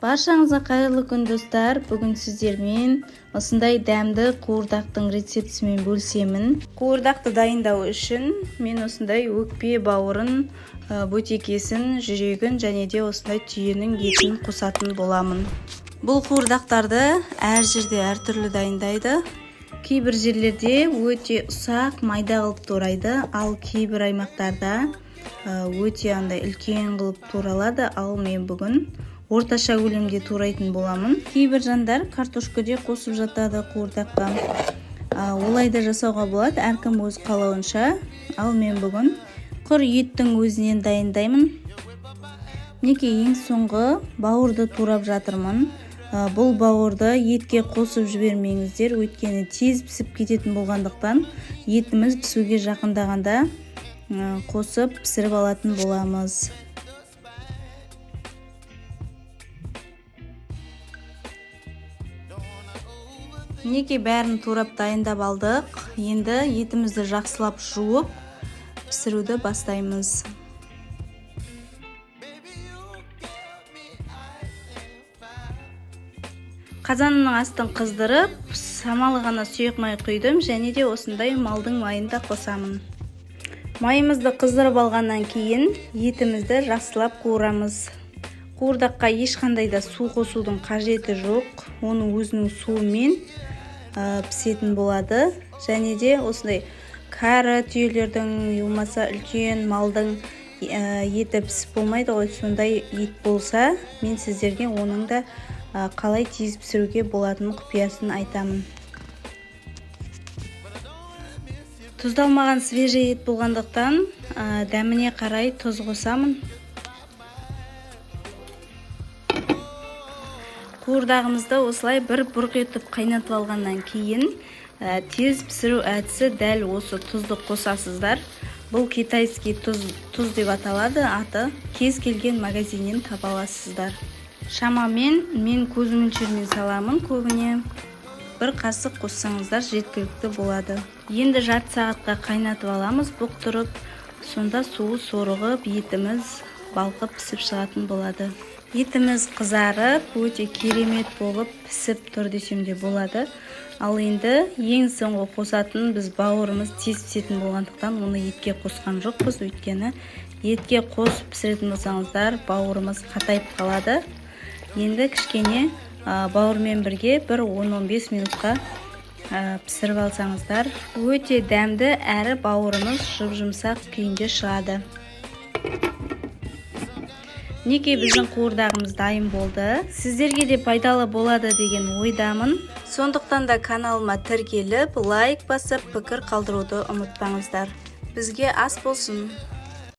Баршаңызға қайырлы күн, достар! Бүгін сіздермен осындай дәмді қуырдақтың рецептісімен бөлісемін. Қуырдақты дайындау үшін мен осындай өкпе бауырын, бөтекесін, жүрегін және де осындай түйенің етін қосатын боламын. Бұл қуырдақтарды әр жерде әртүрлі дайындайды. Кейбір жерлерде өте ұсақ майда қылып турайды, ал кейбір аймақтарда өте андай үлкен қылып туралады. Ал мен бүгін орташа көлемде турайтын боламын. Кейбір жандар картошка де қосып жатады қуырдаққа. Олай да жасауға болады, әркім өз қалауынша. Ал мен бүгін құр еттің өзінен дайындаймын. Мінекей, ең соңғы бауырды турап жатырмын. Бұл бауырды етке қосып жібермеңіздер, өйткені тез пісіп кететін болғандықтан етіміз пісуге жақындағанда қосып пісіріп алатын боламыз. Мінекей, бәрін турап дайындап алдық. Енді етімізді жақсылап жуып пісіруді бастаймыз. Қазанның астын қыздырып, шамалы ғана сұйық май құйдым және де осындай малдың майын да қосамын. Майымызды қыздырып алғаннан кейін етімізді жақсылап қуырамыз. Қуырдаққа ешқандай да су қосудың қажеті жоқ, оның өзінің суымен пісетін болады. Және де осындай кәрі түйелердің, болмаса үлкен малдың еті пісіп болмайды ғой, сондай ет болса, мен сіздерге оның да қалай тез пісіруге болатынын құпиясын айтамын. Тұздалмаған свежий ет болғандықтан, дәміне қарай тұз қосамын. Қуырдағымызды осылай бір бұрқ етіп қайнатып алғаннан кейін, тез пісіру әдісі дәл осы тұзды қосасыздар. Бұл китайский тұз деп аталады, аты. Кез келген магазиннен таба аласыздар. Шамамен мен көз мөлшерімен саламын, көбіне бір қасық қоссаңыздар жеткілікті болады. Енді жарты сағатқа қайнатып аламыз бұқтырып, сонда суы сорығып, етіміз балқып пісіп шығатын болады. Етіміз қызарып, өте керемет болып пісіп тұр десем де болады. Ал енді ең соңғы қосатын біз бауырымыз тез пісетін болғандықтан оны етке қосқан жоқпыз, өйткені етке қосып пісіретін болсаңыздар бауырымыз қатайып қалады. Енді кішкене бауырмен бірге бір он-он бес минутқа пісіріп алсаңыздар өте дәмді әрі бауырымыз жұп-жұмсақ күйінде шығады. Мінекей, біздің қуырдағымыз дайын болды. Сіздерге де пайдалы болады деген ойдамын. Сондықтан да каналыма тіркеліп, лайк басып, пікір қалдыруды ұмытпаңыздар. Бізге ас болсын.